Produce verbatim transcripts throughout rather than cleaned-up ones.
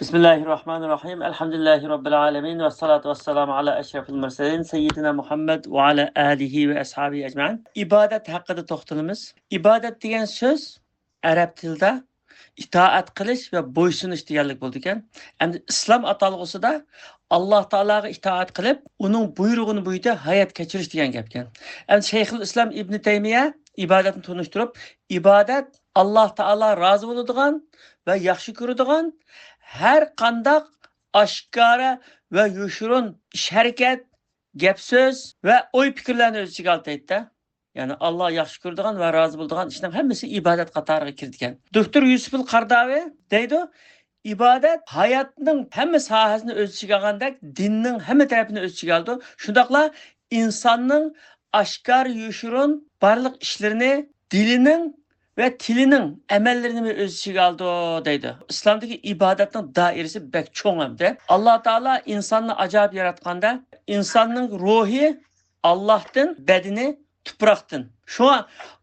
بىسمىللاھىرراھمانىرراھىم. ئەلھەمدۇلىللاھى راببىل ئالەمىن. ۋەسسالاتۇ ۋەسسالامۇ ئالا ئەشرەفىل مۇرسەلىن سەييىدىنا مۇھەممەد ۋە ئالا ئالىھى ۋە ئەسھابىھى ئەجمەئىن. ئىبادەت ھەققىدە توختىلىمىز. ئىبادەت دېگەن سۆز ئەرەب تىلىدا ئىتائەت قىلىش ۋە بويسۇنۇش دېگەنلىك بولىدىكەن. ئەمدى ئىسلام ئاتالغۇسىدا ئاللاھ تائالاغا ئىتائەت قىلىپ، ئۇنىڭ بۇيرۇغىنى بويىچە ھايات كەچۈرۈش دېگەن گەپكەن. ئەمدى شەيخۇل ئىسلام ئىبنى تەيمىيە ئىبادەتنى تونۇشتۇرۇپ، ئىبادەت ئاللاھ تائالا رازى بولىدىغان ۋە ياخشى كۆرىدىغان ھەر قانداق ئاشكارا ۋە يوشۇرۇن ئىش-ھەرىكەت، گەپ-سۆز ۋە ئوي-پىكىرلەرنى ئۆز ئىچىگە ئالىدۇ دەيدۇ. يەنى ئاللاھ ياخشى كۆرىدىغان ۋە رازى بولىدىغان ئىشنىڭ ھەممىسى ئىبادەت قاتارىغا كىرىدىكەن. دوكتور يۈسۈپۇل قارداۋى دەيدۇ، ئىبادەت ھاياتنىڭ ھەممە ساھەسىنى ئۆز ئىچىگە ئالغاندەك، دىننىڭ ھەممە تەرىپىنى ئۆز ئىچىگە ئالىدۇ. شۇنداقلا ئىنساننىڭ ئاشكارا يوشۇرۇن بارلىق ئىشلىرىنى، دىلىنىڭ ۋە تىلىنىڭ ئەمەللىرىنى ئۆز ئىچىگە ئالىدۇ دەيدۇ. ئىسلامدىكى ئىبادەتنىڭ دائىرىسى بەك چوڭ ئەمدى. ئاللاھ تائالا ئىنساننى ئاجايىپ ياراتقاندا، ئىنساننىڭ روھى ئاللاھتىن، بەدىنى تۇپراقتىن. شۇڭا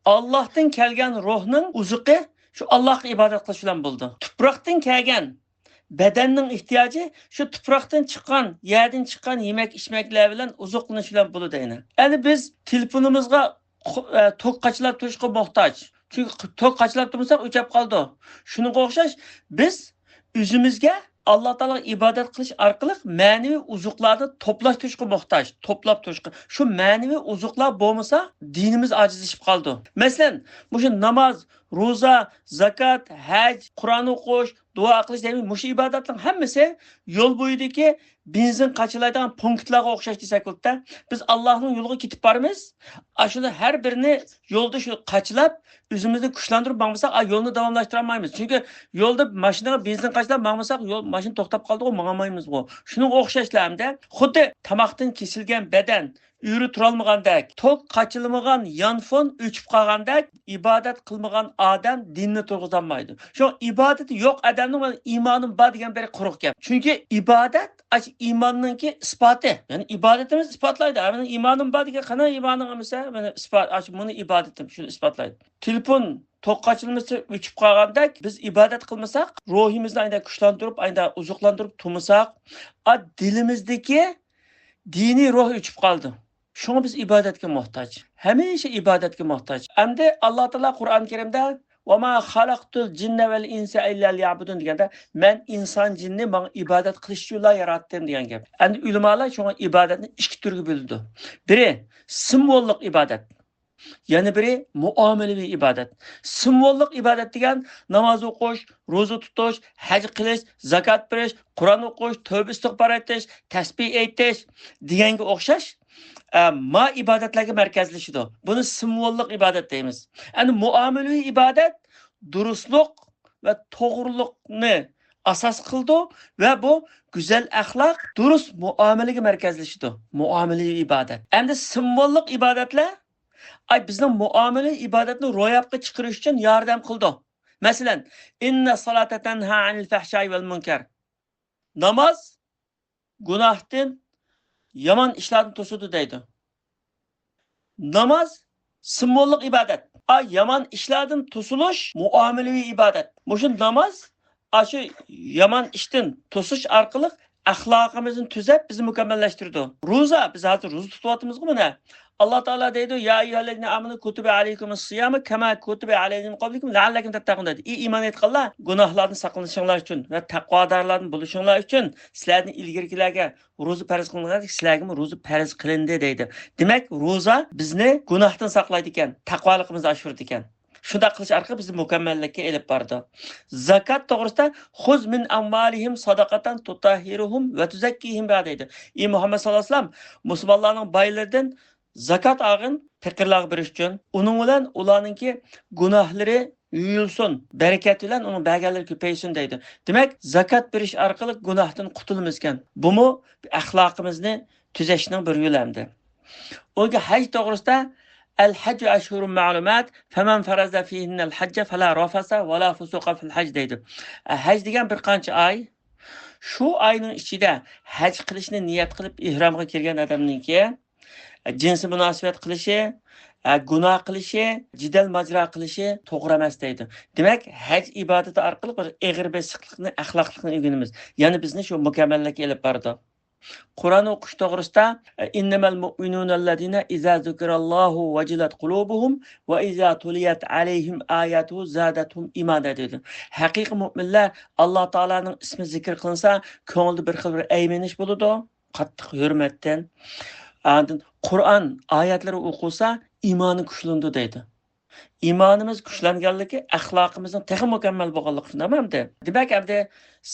ئاللاھتىن كەلگەن روھنىڭ ئوزۇقى شۇ ئاللاھقا ئىبادەت قىلىش بىلەن بولىدۇ. تۇپراقتىن كەلگەن بەدەننىڭ ئېھتىياجى شۇ تۇپراقتىن چىققان، يەردىن چىققان يېمەك-ئىچمەكلەر بىلەن ئوزۇقلىنىش بىلەن بولىدۇ يەنە. ئەمدى بىز تېلېفونىمىزغا قو-، ئە، توك قاچىلاپ تۇرۇشقا موھتاج. چۈنكى توك قاچىلاپ تۇرمىساق ئۆچۈپ قالىدۇ. شۇنىڭغا ئوخشاش بىز ئۆزىمىزگە ئاللاھ تائالاغا ئىبادەت قىلىش ئارقىلىق مەنىۋى ئوزۇقلارنى توپلاش تۇرۇشقا موھتاج، توپلاپ تۇرۇشقا. شۇ مەنىۋى ئوزۇقلار بولمىسا، دىنىمىز ئاجىزلىشىپ قالىدۇ. مەسىلەن، مۇشۇ ناماز، روزا، زاكات، ھەج، قۇرئان ئوقۇش، دۇئا قىلىش دەيمىز، مۇشۇ ئىبادەتنىڭ ھەممىسى يول بويىدىكى بېنزىن قاچىلايدىغان پونكىتلارغا ئوخشاش دېسەك بولىدۇ. بىز ئاللاھنىڭ يولىغا كېتىپ بارىمىز. ئاشۇنى ھەر بىرىنى يولدا شۇ قاچىلاپ، ئۆزىمىزنى كۈچلەندۈرۈپ ماڭمىساق، ئا، يولنى داۋاملاشتۇرالمايمىز. چۈنكى يولدا ماشىنىغا بېنزىن قاچىلاپ ماڭمىساق، يول، ماشىنا توختاپ قالدىغۇ، ماڭالمايمىزغۇ. شۇنىڭغا ئوخشاشلا ئەمدى خۇددى تاماقتىن كېسىلگەن بەدەن ئۆرە تۇرالمىغاندەك، توك قاچىلىمىغان يانفون ئۆچۈپ قالغاندەك، ئىبادەت قىلمىغان ئادەم دىننى تۇرغۇزالمايدۇ. شۇڭا ئىبادىتى يوق ئادەمنىڭ مېنىڭ ئىمانىم بار دېگەن بىر قۇرۇق گەپ. چۈنكى ئىبادەت ئاشۇ ئىماننىڭكى ئىسپاتى. يەنى ئىبادىتىمىز ئىسپاتلايدۇ. مېنىڭ ئىمانىم بار دېگەن، قانداق ئىمانىڭ بولسا، مانا ئىسپات، ئاشۇ مۇنى ئىبادىتىم، شۇنى ئىسپاتلايدۇ. تېلېفون توك قاچىلمىسا ئۆچۈپ قالغاندەك، بىز ئىبادەت قىلمىساق، روھىمىزنى ئايدا كۈچلەندۈرۈپ، ئايدا ئوزۇقلاندۇرۇپ تۇرمىساق، ئا، دىلىمىزدىكى دىنىي روھ ئۆچۈپ قالىدۇ. شۇڭا بىز ئىبادەتكە موھتاج. ھەمىشە ئىبادەتكە موھتاج. ئەمدى ئاللاھ تائالا قۇرئان كەرىمدە، «ۋەما خەلەقتۇل جىننە ۋەل ئىنسە ئىللا لىيەبۇدۇن» دېگەندە، «مەن ئىنسان جىننى ماڭا ئىبادەت قىلىش ئۈچۈنلا ياراتتىم» دېگەن گەپ. ئەمدى ئۆلىمالار شۇڭا ئىبادەتنى ئىككى تۈرگە بۆلىدۇ. بىرى سىمۋوللۇق ئىبادەت. يەنە بىرى مۇئامىلىۋى ئىبادەت. سىمۋوللۇق ئىبادەت دېگەن ناماز ئوقۇش، روزا تۇتۇش، ھەج قىلىش، زاكات بېرىش، قۇرئان ئوقۇش، تەۋبە ئىستىغپار ئېيتىش، تەسبىھ ئېيتىش دېگەنگە ئوخشاش، ئە، ما ئىبادەتلەرگە مەركەزلىشىدۇ. بۇنى سىمۋوللۇق ئىبادەت دەيمىز. ئەمدى مۇئامىلىۋى ئىبادەت دۇرۇسلۇق ۋە توغرىلىقنى ئاساس قىلىدۇ ۋە بۇ گۈزەل ئەخلاق، دۇرۇس مۇئامىلىگە مەركەزلىشىدۇ. مۇئامىلىۋى ئىبادەت. ئەمدى سىمۋوللۇق ئىبادەتلەر، ئاي، بىزنىڭ مۇئامىلىۋى ئىبادەتنى روياپقا چىقىرىش ئۈچۈن ياردەم قىلىدۇ. مەسىلەن، «ئىننەس سالاتە تەنھا ئەنىل فەھشاي ۋەل مۇنكەر». ناماز گۇناھتىن، يامان ئىشلاردىن توسىدۇ دەيدۇ. ناماز سىمۋوللۇق ئىبادەت. ئا، يامان ئىشلاردىن توسۇلۇش مۇئامىلىۋى ئىبادەت. مۇشۇ ناماز ئاشۇ يامان ئىشتىن توسۇش ئارقىلىق ئەخلاقىمىزنى تۈزەپ، بىزنى مۇكەممەللەشتۈرىدۇ. روزا، بىز ھازىر روزا تۇتۇۋاتىمىزغۇ مانا. ئاللاھ تائالا دەيدۇ، «يا ئەييۇھەللەزىنە ئامەنۇ كۇتىبە ئەلەيكۇمۇس سىيامۇ كەما كۇتىبە ئەلەللەزىنە مىن قەبلىكۇم لەئەللەكۇم تەتتەقۇن» دەيدۇ. ئى ئىمان ئېيتقانلار، گۇناھلاردىن ساقلىنىشىڭلار ئۈچۈن ۋە تەقۋادارلاردىن بولۇشۇڭلار ئۈچۈن سىلەردىن ئىلگىرىكىلەرگە روزا پەرز قىلىنغاندەك سىلەرگىمۇ روزا پەرز قىلىندى دەيدۇ. دېمەك، روزا بىزنى گۇناھتىن ساقلايدىكەن، تەقۋالىقىمىزنى ئاشۇرىدىكەن. شۇنداق قىلىش ئارقىلىق بىزنى مۇكەممەللىككە ئېلىپ بارىدۇ. زاكات توغرىسىدا، «خۇز مىن ئەمۋالىھىم ساداقاتەن تۇتەھھىرۇھۇم ۋە تۇزەككىھىم بىھا» دەيدۇ. ئى مۇھەممەد ساللاللاھۇ ئەلەيھى ۋەسەللەم، مۇسۇلمانلارنىڭ بايلىرىدىن زاكات ئالغىن، پېقىرلارغا بېرىش ئۈچۈن. ئۇنىڭ بىلەن ئۇلارنىڭكى گۇناھلىرى يۇيۇلسۇن، بەرىكەت بىلەن ئۇنىڭ بەرگەنلىرى كۆپەيسۇن دەيدۇ. دېمەك، زاكات بېرىش ئارقىلىق گۇناھتىن قۇتۇلىمىزكەن. بۇمۇ ئەخلاقىمىزنى تۈزەشنىڭ بىر يولى ئەمدى. ئۇنكى ھەج توغرىسىدا، «ئەل ھەججۇ ئەشھۇرۇن مەلۇمات، فەمەن فەرەزە فىھىننەل ھەججە فەلا رافەسە ۋەلا فۇسۇقە فىل ھەج» دەيدۇ. ھەج دېگەن بىر قانچە ئاي. شۇ ئاينىڭ ئىچىدە ھەج قىلىشنى نىيەت قىلىپ ئېھرامغا كىرگەن ئادەمنىڭكى جىنسىي مۇناسىۋەت قىلىشى، ئە، گۇناھ قىلىشى، جېدەل ماجىرا قىلىشى توغرا ئەمەس دەيدۇ. دېمەك، ھەج ئىبادىتى ئارقىلىق بىر ئېغىر بېسىقلىقنى، ئەخلاقلىقنى ئۆگىنىمىز. يەنى بىزنى شۇ مۇكەممەللىككە ئېلىپ بارىدۇ. قۇرئان ئوقۇش توغرىسىدا، ئىننەمەل مۇئمىنۇنەللەزىنە ئىزا زۇكىراللاھۇ ۋەجىلەت قۇلۇبۇھۇم ۋە ئىزا تۇلىيەت ئەلەيھىم ئاياتۇھۇ زادەتھۇم ئىمانا دەيدۇ. ھەقىقىي مۇئمىنلەر ئاللا تائالانىڭ ئىسمى زىكىر قىلىنسا، كۆڭلىدە بىر خىل بىر ئەيمىنىش بولىدۇ، قاتتىق ھۆرمەتتىن. ئاندىن قۇرئان ئايەتلىرى ئوقۇلسا، ئىمانى كۈچلىنىدۇ دەيدۇ. ئىمانىمىز كۈچلەنگەنلىكى، ئەخلاقىمىزنىڭ تېخى مۇكەممەل بولغانلىقى شۇنداقمۇ ئەمدى؟ دېمەك، ئەمدى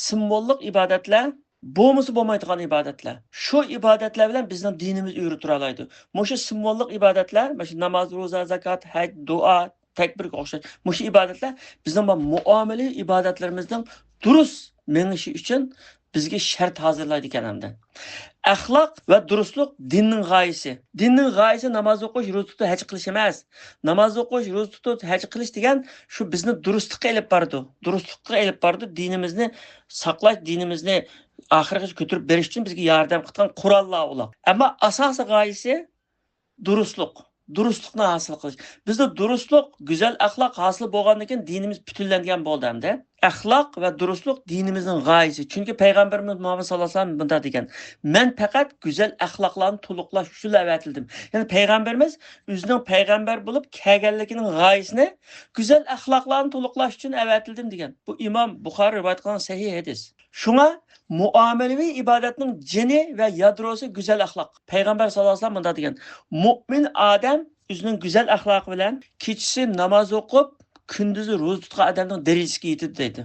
سىمۋوللۇق ئىبادەتلەر بولمىسا بولمايدىغان ئىبادەتلەر. شۇ ئىبادەتلەر بىلەن بىزنىڭ دىنىمىز ئۆرە تۇرالايدۇ. مۇشۇ سىمۋوللۇق ئىبادەتلەر، مۇشۇ ناماز، روزا، زاكات، ھەج، دۇئا، تەكبىرگە ئوخشاش مۇشۇ ئىبادەتلەر بىزنىڭ بۇ مۇئامىلىۋى ئىبادەتلىرىمىزنىڭ دۇرۇس مېڭىشى ئۈچۈن بىزگە شەرت ھازىرلايدىكەن ئەمدى. ئەخلاق ۋە دۇرۇسلۇق دىننىڭ غايىسى. دىننىڭ غايىسى ناماز ئوقۇش، روزا تۇتۇپ، ھەج قىلىش ئەمەس. ناماز ئوقۇش، روزا تۇتۇپ، ھەج قىلىش دېگەن شۇ بىزنى دۇرۇسلۇققا ئېلىپ بارىدۇ. دۇرۇسلۇققا ئېلىپ بارىدۇ. دىنىمىزنى ساقلاش، دىنىمىزنى ئاخىرغىچە كۆتۈرۈپ بېرىش ئۈچۈن بىزگە ياردەم قىلىدىغان قوراللار ئۇلار. ئەمما ئاساسىي غايىسى دۇرۇسلۇق. دۇرۇسلۇقنى ھاسىل قىلىش. بىزدە دۇرۇسلۇق، گۈزەل ئەخلاق ھاسىل بولغاندىن كېيىن دىنىمىز پۈتۈنلەنگەن بولدى ئەمدى. ئەخلاق ۋە دۇرۇسلۇق دىنىمىزنىڭ غايىسى. چۈنكى پەيغەمبىرىمىز مۇھەممەد ساللاللاھۇ ئەلەيھى ۋەسەللەم مۇنداق دېگەن، مەن پەقەت گۈزەل ئەخلاقلارنى تولۇقلاش ئۈچۈنلا ئەۋەتىلدىم. يەنى پەيغەمبىرىمىز ئۆزىنىڭ پەيغەمبەر بولۇپ كەلگەنلىكىنىڭ غايىسىنى گۈزەل ئەخلاقلارنى تولۇقلاش ئۈچۈن ئەۋەتىلدىم دېگەن. بۇ ئىمام بۇخارى رىۋايەت قىلغان سەھىھ ھەدىس. شۇڭا مۇئامىلىۋى ئىبادەتنىڭ جېنى ۋە يادروسى گۈزەل ئەخلاق. پەيغەمبەر ساللاللاھۇ ئەلەيھى ۋەسەللەم مۇنداق دېگەن، مۇئمىن ئادەم ئۆزىنىڭ گۈزەل ئەخلاقى بىلەن كېچىسى ناماز ئوقۇپ، كۈندۈزى روزا تۇتقان ئادەمنىڭ دەرىجىسىگە يېتىدۇ دەيدۇ.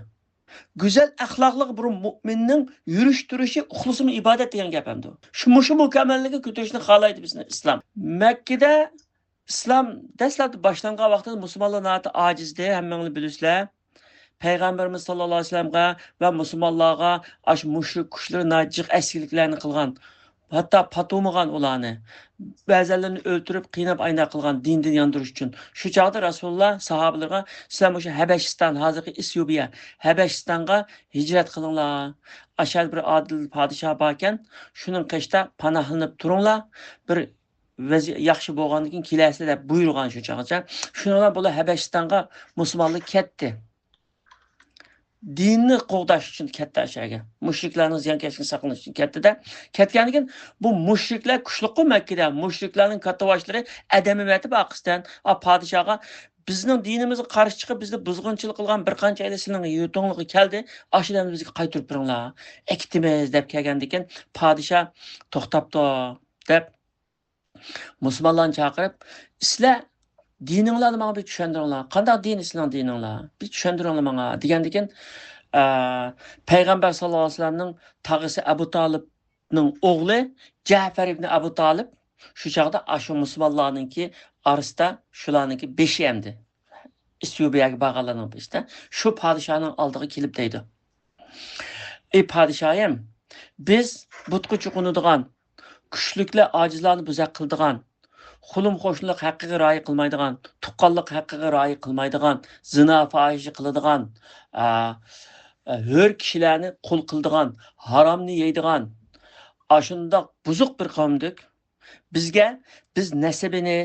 گۈزەل ئەخلاقلىق بىر مۇئمىننىڭ يۈرۈش تۇرۇشى ئۇخلىسىمۇ ئىبادەت دېگەن گەپ ئەمدى. شۇ، مۇشۇ مۇكەممەللىككە كۆتۈرۈشنى خالايدۇ بىزنى ئىسلام. مەككىدە ئىسلام دەسلەپتە باشلانغان ۋاقتىدا مۇسۇلمانلار ناھايىتى ئاجىزدى، ھەممىڭلار بىلىسىلەر. پەيغەمبىرىمىز ساللاللاھۇ ئەلەيھى ۋەسەللەمگە ۋە مۇسۇلمانلارغا ئاشۇ مۇشرىك كۈچلىرى ناھايىتى جىق ئەسكىلىكلەرنى قىلغان. ھەتتا پاتۇمىغان ئۇلارنى. بەزەنلىرىنى ئۆلتۈرۈپ، قىيناپ، ئاينداق قىلغان دىندىن ياندۇرۇش ئۈچۈن. شۇ چاغدا رەسۇلۇللا ساھابىلىرىغا، سىلەر مۇشۇ ھەبەشىستان، ھازىرقى ئېسىيوپىيە، ھەبەشىستانغا ھىجرەت قىلىڭلار. ئاشۇ يەردە بىر ئادىل پادىشاھ باركەن، شۇنىڭ قېشىدا پاناھلىنىپ تۇرۇڭلار. بىر ۋەزىيەت ياخشى بولغاندىن كېيىن كېلەرسىلەر دەپ بۇيرۇغان شۇ چاغغىچە. شۇنىڭ بىلەن بۇلار ھەبەشىستانغا مۇسۇلمانلار كەتتى. دىننى قوغداش ئۈچۈن كەتتى ئاشۇ يەرگە. مۇشرىكلارنىڭ زىيانكەشلىكىنى ساقلىنىش ئۈچۈن كەتتى-دە. كەتكەندىن كېيىن بۇ مۇشرىكلار كۈچلۈكقۇ مەككىدە. مۇشرىكلارنىڭ كاتتىۋاشلىرى ئەدەمىمەتى بار قىستەن. ئا، پادىشاھغا، بىزنىڭ دىنىمىزغا قارشى چىقىپ، بىزنى بۇزغۇنچىلىق قىلغان بىر قانچە ئەيلە سىلىنىڭ يۇرتۇڭلارغا كەلدى. ئاشۇ ئادەمنى بىزگە قايتۇرۇپ بېرىڭلار. ئەكېتىمىز دەپ كەلگەندىن كېيىن پادىشاھ توختاپتۇ دەپ مۇسۇلمانلارنى چاقىرىپ، سىلەر دىنىڭلارنى ماڭا بىر چۈشەندۈرۈڭلار. قانداق دىن سىلەرنىڭ دىنىڭلار؟ بىر چۈشەندۈرۈڭلار ماڭا، دېگەندىن كېيىن، ئە، پەيغەمبەر ساللاللاھۇ ئەلەيھى ۋەسەللەمنىڭ تاغىسى ئەبۇ تالىپنىڭ ئوغلى جەفەر ئىبنى ئەبۇ تالىپ شۇ چاغدا ئاشۇ مۇسۇلمانلارنىڭكى ئارىسىدا شۇلارنىڭكى بېشى ئەمدى. ئېسىيوپىيەگە بارغانلارنىڭ بېشىدا شۇ پادىشاھنىڭ ئالدىغا كېلىپ دەيدۇ. ئى پادىشاھىم، بىز بۇتقا چوقۇنىدىغان، كۈچلۈكلەر ئاجىزلارنى بوزەك قىلىدىغان، قولۇم قوشنىلىق ھەققىگە رىئايە قىلمايدىغان، تۇغقانلىق ھەققىگە رىئايە قىلمايدىغان، زىنا، پاھىشە قىلىدىغان، ئا، ئا، ھۆر كىشىلەرنى قۇل قىلىدىغان، ھارامنى يەيدىغان، ئاشۇنداق بۇزۇق بىر قەۋمدۇق. بىزگە، بىز نەسىبىنى،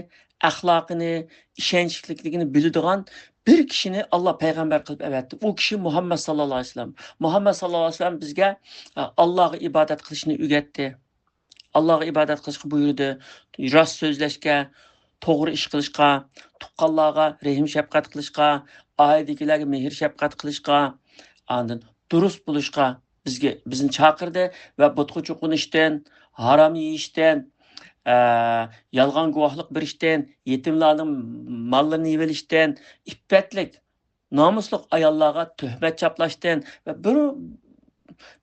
ئەخلاقىنى، ئىشەنچلىكلىكىنى بىلىدىغان بىر كىشىنى ئاللا پەيغەمبەر قىلىپ ئەۋەتتى. ئۇ كىشى مۇھەممەد ساللاللاھۇ ئەلەيھى ۋەسەللەم. مۇھەممەد ساللاللاھۇ ئەلەيھى ۋەسەللەم بىزگە، ئە، ئاللاغا ئىبادەت قىلىشنى ئۆگەتتى. ئاللاغا ئىبادەت قىلىشقا بۇيرۇدى. راست سۆزلەشكە، توغرا ئىش قىلىشقا، تۇغقانلارغا رەھىم شەپقەت قىلىشقا، ئائىلىدىكىلەرگە مېھىر شەپقەت قىلىشقا، ئاندىن دۇرۇس بولۇشقا بىزگە، بىزنى چاقىردى ۋە بۇتقا چوقۇنۇشتىن، ھارام يېيىشتىن، ئە، يالغان گۇۋاھلىق بېرىشتىن، يېتىملارنىڭ ماللىرىنى يېۋېلىشتىن، ئىپپەتلىك، نامۇسلۇق ئاياللارغا تۆھمەت چاپلاشتىن ۋە بىر،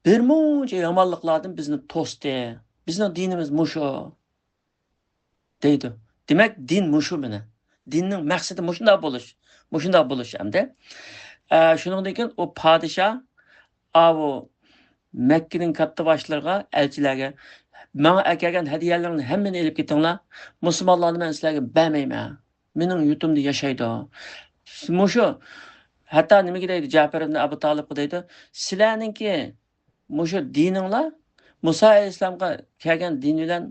بىر مۇنچە يامانلىقلاردىن بىزنى توستى. بىزنىڭ دىنىمىز مۇشۇ. دەيدۇ. دېمەك، دىن مۇشۇ مانا. دىننىڭ مەقسىتى مۇشۇنداق بولۇش. مۇشۇنداق بولۇش ئەمدى. ئە، شۇنىڭدىن كېيىن ئۇ پادىشاھ، ئاۋۇ مەككىنىڭ كاتتىباشلىرىغا، ئەلچىلەرگە، ماڭا ئەكەلگەن ھەدىيەلىرىڭنى ھەممىنى ئېلىپ كېتىڭلار. مۇسۇلمانلارنى مەن سىلەرگە بەرمەيمەن. مېنىڭ يۇرتۇمدا ياشايدۇ. مۇشۇ، ھەتتا نېمىگە دەيدۇ، جەپەر ئىبن ئەبۇ تالىپقا دەيدۇ، سىلەرنىڭكى مۇشۇ دىنىڭلار مۇسا ئەلەيھىسسالامغا كەلگەن دىن بىلەن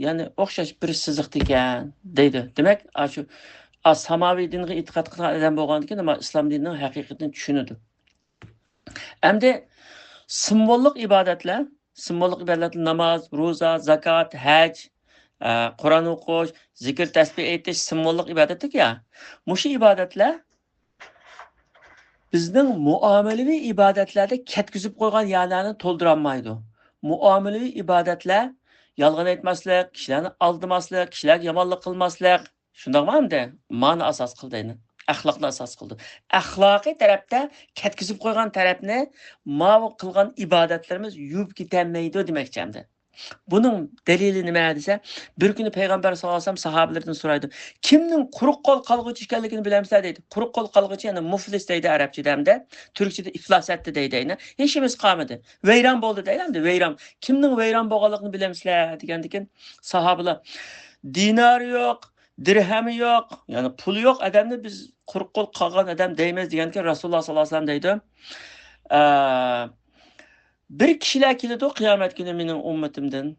يەنى ئوخشاش بىر سىزىقتا ئىكەن دەيدۇ. دېمەك، ئاشۇ، ئا، ساماۋىي دىنغا ئېتىقاد قىلغان ئادەم بولغاندىكىن، ئەمما ئىسلام دىنىنىڭ ھەقىقىتىنى چۈشىنىدۇ. ئەمدى سىمۋوللۇق ئىبادەتلەر، سىمۋوللۇق ئىبادەتلەر ناماز، روزا، زاكات، ھەج، ئە، قۇرئان ئوقۇش، زىكىر، تەسبىھ ئېيتىش سىمۋوللۇق ئىبادەتلىك يا. مۇشۇ ئىبادەتلەر بىزنىڭ مۇئامىلىۋى ئىبادەتلەردە كەتكۈزۈپ قويغان يەرلەرنى تولدۇرالمايدۇ. مۇئامىلىۋى ئىبادەتلەر يالغان ئېيتماسلىق، كىشىلەرنى ئالدىماسلىق، كىشىلەرگە يامانلىق قىلماسلىق. شۇنداقمۇ ئەمدى؟ مانا ئاساس قىلدى ئەينى. ئەخلاقنى ئاساس قىلدى. ئەخلاقىي تەرەپتە كەتكۈزۈپ قويغان تەرەپنى ماۋۇ قىلغان ئىبادەتلىرىمىز يۇيۇپ كېتەلمەيدۇ دېمەكچى ئەمدى. بۇنىڭ دەلىلى نېمە دېسە، بىر كۈنى پەيغەمبەر ساللاللاھۇ ئەلەيھى ۋەسەللەم ساھابىلىرىدىن سورايدۇ، كىمنىڭ قۇرۇق قول قالغۇچى ئىكەنلىكىنى بىلەمسىلەر دەيدۇ. قۇرۇق قول قالغۇچى، يەنى مۇفلىس دەيدۇ ئەرەبچىدە ھەمدە. تۈركچىدە ئىفلاس ئەتتى دەيدۇ ئەينى. ھېچ نېمىسى قالمىدى. ۋەيران بولدى دەيدۇ ئەمدى، ۋەيران. كىمنىڭ ۋەيران بولغانلىقىنى بىلەمسىلەر دېگەندىكىن ساھابىلار، دىنارى يوق، دىرھەمى يوق، يەنى پۇلى يوق ئادەمنى بىز قۇرۇق قول قالغان ئادەم دەيمىز دېگەندىكىن رەسۇلۇللاھ ساللاللاھۇ ئەلەيھى ۋەسەللەم دەيدۇ، ئە، بىر كىشىلەر كېلىدۇ قىيامەت كۈنى مېنىڭ ئۈممىتىمدىن.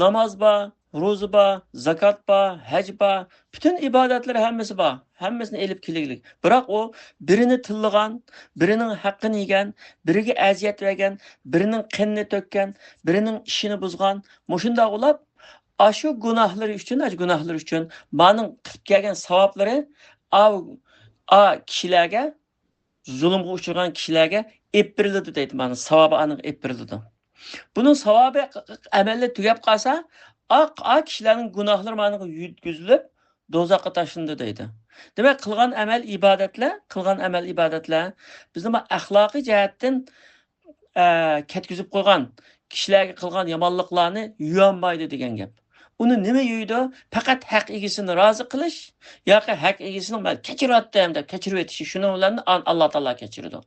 ناماز بار، روزا بار، زاكات بار، ھەج بار، پۈتۈن ئىبادەتلىرى ھەممىسى بار. ھەممىسىنى ئېلىپ كېلىگلىك. بىراق ئۇ بىرىنى تىللىغان، بىرىنىڭ ھەققىنى يېگەن، بىرىگە ئەزىيەت بەرگەن، بىرىنىڭ قېنىنى تۆككەن، بىرىنىڭ ئىشىنى بۇزغان، مۇشۇنداق ئۇلاپ، ئاشۇ گۇناھلىرى ئۈچۈن، ئاشۇ گۇناھلىرى ئۈچۈن مانىڭ قىلىپ كەلگەن ساۋابلىرى ئا، ئا كىشىلەرگە، زۇلۇمغا ئۇچرىغان كىشىلەرگە ئېلىپ بېرىلىدۇ دەيدۇ، مانا ساۋابى ئانىڭغا ئېلىپ بېرىلىدۇ. بۇنىڭ ساۋابى ئەمەلدە تۈگەپ قالسا، ئا، ئا كىشىلەرنىڭ گۇناھلىرى مانىڭغا يۈتكۈزۈلۈپ، دوزاخقا تاشلىنىدۇ دەيدۇ. دېمەك، قىلغان ئەمەل ئىبادەتلەر، قىلغان ئەمەل ئىبادەتلەر بىزنى بۇ ئەخلاقىي جەھەتتىن، ئە، كەتكۈزۈپ قويغان، كىشىلەرگە قىلغان يامانلىقلارنى يۇيالمايدۇ دېگەن گەپ. ئۇنى نېمە يۇيىدۇ؟ پەقەت ھەق ئىگىسىنى رازى قىلىش ياكى ھەق ئىگىسىنىڭ مەن كەچۈرۈۋەتتىم دەپ كەچۈرۈۋېتىشى، شۇنىڭ بىلەن ئان-، ئاللا تائالا كەچۈرىدۇ.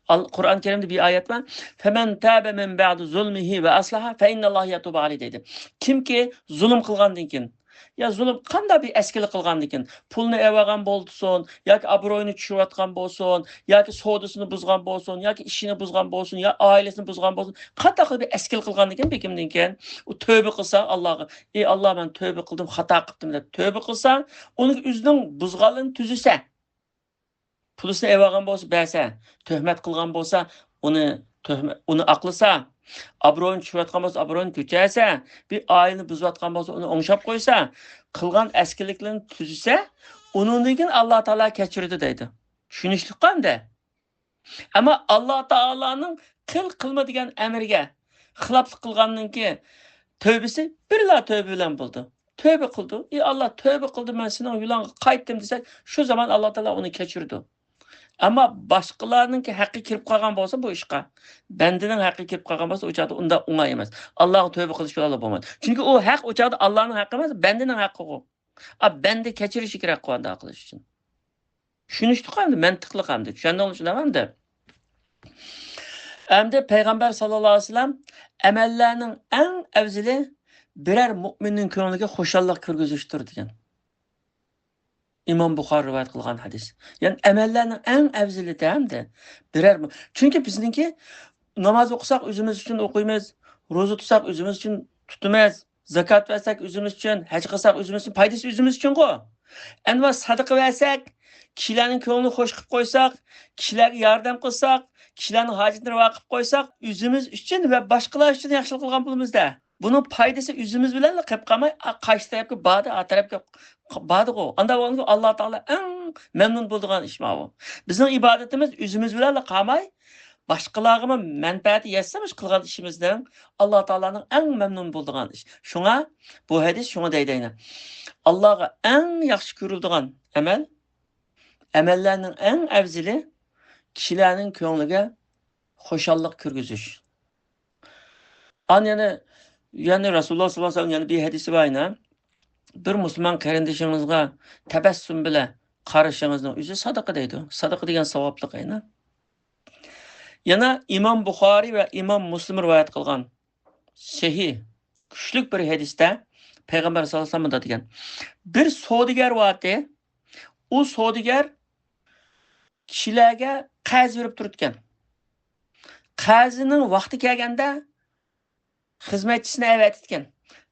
ئال-، قۇرئان كەرىمدە بىر ئايەت بار، فَمَنْ تَابَ مِنْ بَعْدِ ظُلْمِهِ وَأَصْلَحَ فَإِنَّ اللَّهَ يَتُوبُ عَلَيْهِ دەيدۇ. كىمكى زۇلۇم قىلغاندىن كېيىن، يا زۇلۇم قانداق بىر ئەسكىلىك قىلغاندىن كېيىن، پۇلنى ئېلىۋالغان بولسۇن، ياكى ئابرۇيىنى چۈشۈرۈۋاتقان بولسۇن، ياكى سودىسىنى بۇزغان بولسۇن، ياكى ئىشىنى بۇزغان بولسۇن، يا ئائىلىسىنى بۇزغان بولسۇن، قانداق بىر ئەسكىلىك قىلغاندىن كېيىن، بىر كىمدىن كېيىن ئۇ تۆبە قىلسا ئاللاغا، ئى ئاللا، مەن تۆبە قىلدىم، خاتا قىپتىم دەپ تۆبە قىلسا، ئۇنىڭ ئۆزىنىڭ بۇزغانلىرىنى تۈزىسە، پۇلىسىنى ئېلىۋالغان بولسا بەرسە، تۆھمەت قىلغان بولسا ئۇنى تۆھمە-، ئۇنى ئاقلىسا، ئابرۇيىنى چۈشۈرۈۋاتقان بولسا ئابرۇيىنى كۆتۈرسە، بىر ئائىلىنى بۇزۇۋاتقان بولسا ئۇنى ئوڭشاپ قويسا، قىلغان ئەسكىلىكلىرىنى تۈزىسە، ئۇنىڭدىن كېيىن ئاللا تائالا كەچۈرىدۇ دەيدۇ. چۈشىنىشلىكقۇ ئەمدى؟ ئەمما ئاللا تائالانىڭ قىل قىلما دېگەن ئەمرىگە خىلاپلىق قىلغاندىن كېيىن تۆبىسى بىرلا تۆبە بىلەن بولىدۇ. تۆبە قىلىدۇ. ئى ئاللا، تۆبە قىلدىم، مەن سېنىڭ يولۇڭغا قايتتىم دېسەك، شۇ زامان ئاللا تائالا ئۇنى كەچۈرىدۇ. ئەمما باشقىلارنىڭكى ھەققى كىرىپ قالغان بولسا بۇ ئىشقا، بەندىنىڭ ھەققى كىرىپ قالغان بولسا، ئۇ چاغدا ئۇنداق ئوڭاي ئەمەس. ئاللاغا تۆبە قىلىش بىلەنلا بولمايدۇ. چۈنكى ئۇ ھەق ئۇ چاغدا ئاللانىڭ ھەققى ئەمەس، بەندىنىڭ ھەققىغۇ. ئا، بەندە كەچۈرۈشى كېرەك قۇ ئانداق قىلىش ئۈچۈن. چۈشىنىشلىق ئەمدى، مەنتىقلىق ئەمدى. چۈشەندىڭلار شۇنداق ئەمدى؟ ئەمدى پەيغەمبەر ساللاللاھۇ ئەلەيھى ۋەسەللەم ئەمەللەرنىڭ ئەڭ ئەۋزىلى بىرەر مۇئمىننىڭ كۆڭلىگە خۇشاللىق كىرگۈزۈشتۇر دېگەن. ئىمام بۇخارى رىۋايەت قىلغان ھەدىس. يەنى ئەمەللەرنىڭ ئەڭ ئەۋزىلى دەمدى. بىرەر مۇ-، چۈنكى بىزنىڭكى ناماز ئوقۇساق ئۆزىمىز ئۈچۈن ئوقۇيمىز، روزا تۇتساق ئۆزىمىز ئۈچۈن تۇتىمىز، زاكات بەرسەك ئۆزىمىز ئۈچۈن، ھەج قىلساق ئۆزىمىز ئۈچۈن، پايدىسى ئۆزىمىز ئۈچۈنغۇ. ئەمما سادىقە بەرسەك، كىشىلەرنىڭ كۆڭلىنى خۇش قىلىپ قويساق، كىشىلەرگە ياردەم قىلساق، كىشىلەرنىڭ ھاجىتىنى رىۋا قىلىپ قويساق، ئۆزىمىز ئۈچۈن ۋە باشقىلار ئۈچۈن ياخشىلىق قىلغان بولىمىز-دە. بۇنىڭ پايدىسى ئۆزىمىز بىلەنلا قېلىپ قالماي، ئا، قايسى تەرەپكە باردى، ئا تەرەپكە بارىدىغۇ. ئانداق بولغاندا ئاللا تائالا ئەڭ مەمنۇن بولىدىغان ئىش ماۋۇ. بىزنىڭ ئىبادىتىمىز ئۆزىمىز بىلەنلا قالماي، باشقىلارغىمۇ مەنپەئەتى يەتسە مۇشۇ قىلغان ئىشىمىزنىڭ، ئاللا تائالانىڭ ئەڭ مەمنۇن بولىدىغان ئىش. شۇڭا بۇ ھەدىس شۇڭا دەيدۇ ئەينى. ئاللاغا ئەڭ ياخشى كۆرۈلىدىغان ئەمەل، ئەمەللەرنىڭ ئەڭ ئەۋزىلى كىشىلەرنىڭ كۆڭلىگە خۇشاللىق كىرگۈزۈش. ئان يەنە، يەنە رەسۇلۇللاھ ساللاللاھۇ ئەلەيھى ۋەسەللەم يەنە بىر ھەدىسى بار يەنە. بىر مۇسۇلمان قېرىندىشىڭىزغا تەبەسسۇم بىلەن قارىشىڭىزنىڭ ئۆزى سادىقە دەيدۇ. سادىقە دېگەن ساۋابلىق ئەينى. يەنە ئىمام بۇخارىي ۋە ئىمام مۇسلىم رىۋايەت قىلغان سەھىھ، كۈچلۈك بىر ھەدىستە پەيغەمبەر ساللاللاھۇ ئەلەيھى ۋەسەللەم مۇنداق دېگەن. بىر سودىگەر بارتى. ئۇ سودىگەر كىشىلەرگە قەرز بېرىپ تۇرىدىكەن. قەرزىنىڭ ۋاقتى كەلگەندە خىزمەتچىسىنى ئەۋەتىدىكەن.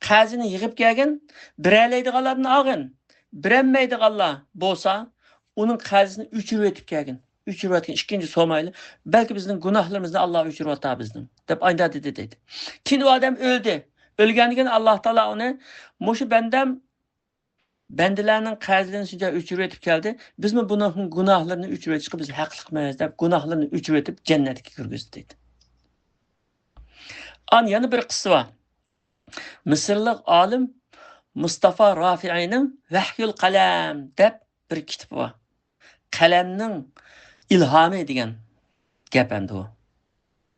قەرزىنى يىغىپ كەلگىن، بېرەلەيدىغانلاردىن ئالغىن، بېرەلمەيدىغانلار بولسا، ئۇنىڭ قەرزىنى ئۆچۈرۈۋېتىپ كەلگىن. ئۆچۈرۈۋەتكىن، ئىككىنچى سومايلى. بەلكى بىزنىڭ گۇناھلىرىمىزنى ئاللا ئۆچۈرۈۋاتار بىزنىڭ، دەپ ئايدا دېدى، دەيدى. كېيىن ئۇ ئادەم ئۆلدى. ئۆلگەندىن كېيىن ئاللا تائالا ئۇنى، مۇشۇ بەندەم بەندىلەرنىڭ قەرزلىرىنى شۇنچە ئۆچۈرۈۋېتىپ كەلدى، بىزمۇ بۇنىڭ گۇناھلىرىنى ئۆچۈرۈۋېتىشقا بىز ھەقلىقمىز، دەپ گۇناھلىرىنى ئۆچۈرۈۋېتىپ جەننەتكە كىرگۈزدى، دەيدۇ. ئان يەنە بىر قىسسە بار. مىسىرلىق ئالىم مۇستافا رافىئىنىڭ ۋەھيۇل قەلەم دەپ بىر كىتابى بار. قەلەمنىڭ ئىلھامى دېگەن گەپ ئەمدى ئۇ.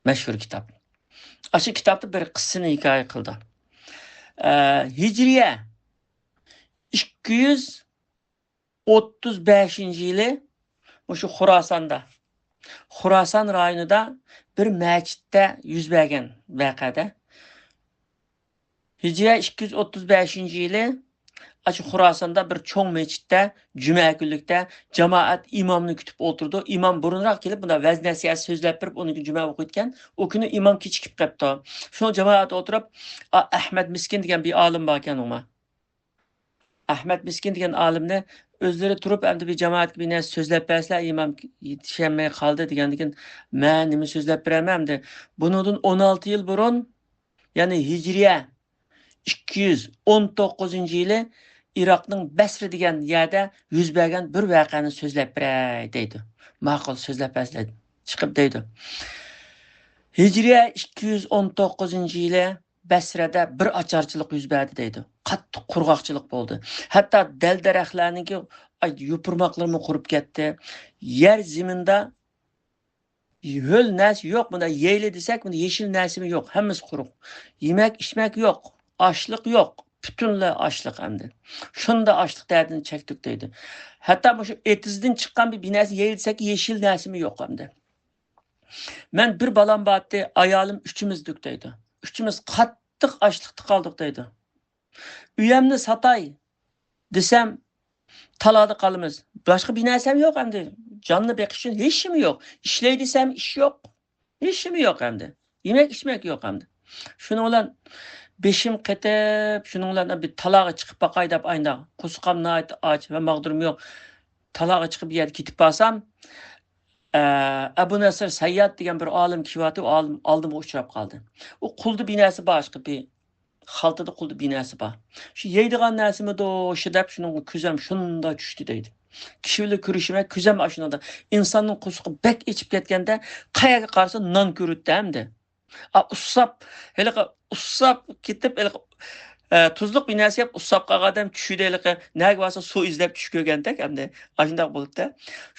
مەشھۇر كىتاب. ئاشۇ كىتابتا بىر قىسسىنى ھېكايە قىلدى. ئە، ھىجرىيە ئىككى يۈز ئوتتۇز بەشىنچى يىلى مۇشۇ خۇراساندا، خۇراسان رايونىدا بىر مەچىتتە يۈز بەرگەن ۋەقەدە، ھىجرىيە ئىككى يۈز ئوتتۇز بەشىنچى يىلى ئاشۇ خۇراساندا بىر چوڭ مەچىتتە جۈمە كۈنلۈكتە جامائەت ئىمامنى كۈتۈپ ئولتۇرىدۇ. ئىمام بۇرۇنراق كېلىپ، مۇنداق ۋەز نەسىھەت سۆزلەپ بېرىپ، ئۇنىڭ كۈنى جۈمە ئوقۇيدىكەن. ئۇ كۈنى ئىمام كېچىكىپ قېپتۇ. شۇنىڭ جامائەت ئولتۇرۇپ، ئا-، ئەھمەد مىسكىن دېگەن بىر ئالىم باركەن ئۇما. ئەھمەد مىسكىن دېگەن ئالىمنى ئۆزلىرى تۇرۇپ، ئەمدى بىر جامائەتكە بىر نەرسە سۆزلەپ بەرسىلە، ئىمام يېتىشەلمەي قالدى دېگەندىكىن، مەن نېمە سۆزلەپ بېرەمەن ئەمدى؟ بۇنىڭدىن ئون ئالتە يىل بۇرۇن، يەنى ھىجرىيە ئىككى يۈز ئون توققۇزىنچى يىلى ئىراقنىڭ بەسرە دېگەن يەردە يۈز بەرگەن بىر ۋەقەنى سۆزلەپ بېرەي دەيدۇ. ماقۇل، سۆزلەپ بەرسىلە، چىقىپ دەيدۇ. ھىجرىيە ئىككى يۈز ئون توققۇزىنچى يىلى بەسرەدە بىر ئاچارچىلىق يۈز بەردى دەيدۇ. قاتتىق قۇرغاقچىلىق بولدى. ھەتتا دەل-دەرەخلەرنىڭكى، ئاي، يوپۇرماقلىرىمۇ قۇرۇپ كەتتى. يەر زېمىندا ھۆل نەرسە يوق، مۇندا يەيلى دېسەك، مۇندا يېشىل نەرسىمۇ يوق، ھەممىسى قۇرۇق. يېمەك-ئىچمەك يوق، ئاشلىق يوق، پۈتۈنلەي ئاشلىق ئەمدى. شۇنداق ئاشلىق دەردىنى چەكتۇق دەيدۇ. ھەتتا مۇشۇ ئېتىزدىن چىققان بىر، بىر نەرسە يەيلى دېسەك، يېشىل نەرسىمۇ يوق ئەمدى. مەن بىر بالام بارتتى، ئايالىم ئۈچىمىز ئىدۇق دەيدۇ. ئۈچىمىز قاتتىق ئاچلىقتا قالدۇق دەيدۇ. ئۆيەمنى ساتاي دېسەم، تالادا قالىمىز. باشقا بىر نەرسەم يوق ئەمدى. جاننى بېقىش ئۈچۈن ھېچنېمە يوق. ئىشلەي دېسەم، ئىش يوق. ھېچنېمە يوق ئەمدى. يېمەك-ئىچمەك يوق ئەمدى. شۇنىڭ بىلەن بېشىم قېتىپ، شۇنىڭ بىلەن بىر تالاغا چىقىپ باقاي دەپ ئاينىغان. قورسىقىم ناھايىتى ئاچ ۋە ماغدۇرۇم يوق. تالاغا چىقىپ بىر يەرگە كېتىپ بارسام، ئە، ئەبۇ نەسىر سەيياد دېگەن بىر ئالىم كېلىۋاتىدۇ، ئۇ ئالىم ئالدىمغا ئۇچراپ قالدى. ئۇ قولىدا بىر نەرسە بار، ئىشقىلىپ، خالتىدا قولىدا بىر نەرسە بار. شۇ يەيدىغان نەرسىمىدۇ شۇ دەپ، شۇنىڭغا كۆزۈم شۇنداق چۈشتى دەيدۇ. كىشى بىلەن كۆرۈشمەي، كۆزۈم ئاشۇنداق. ئىنساننىڭ قورسىقى بەك ئېچىپ كەتكەندە، قەيەرگە قارىسا نان كۆرۈدۇ ئەمدى. ئا، ئۇسساپ، ھېلىقى ئۇسساپ كېتىپ، ھېلىقى، ئە، تۇزلۇق بىر نەرسە يەپ، ئۇسساپ قالغان ئادەم چۈشىدۇ ھېلىقى. نەگە بارسا سۇ ئىزدەپ چۈش كۆرگەندەك ئەمدى. ئاشۇنداق بولۇپتۇ.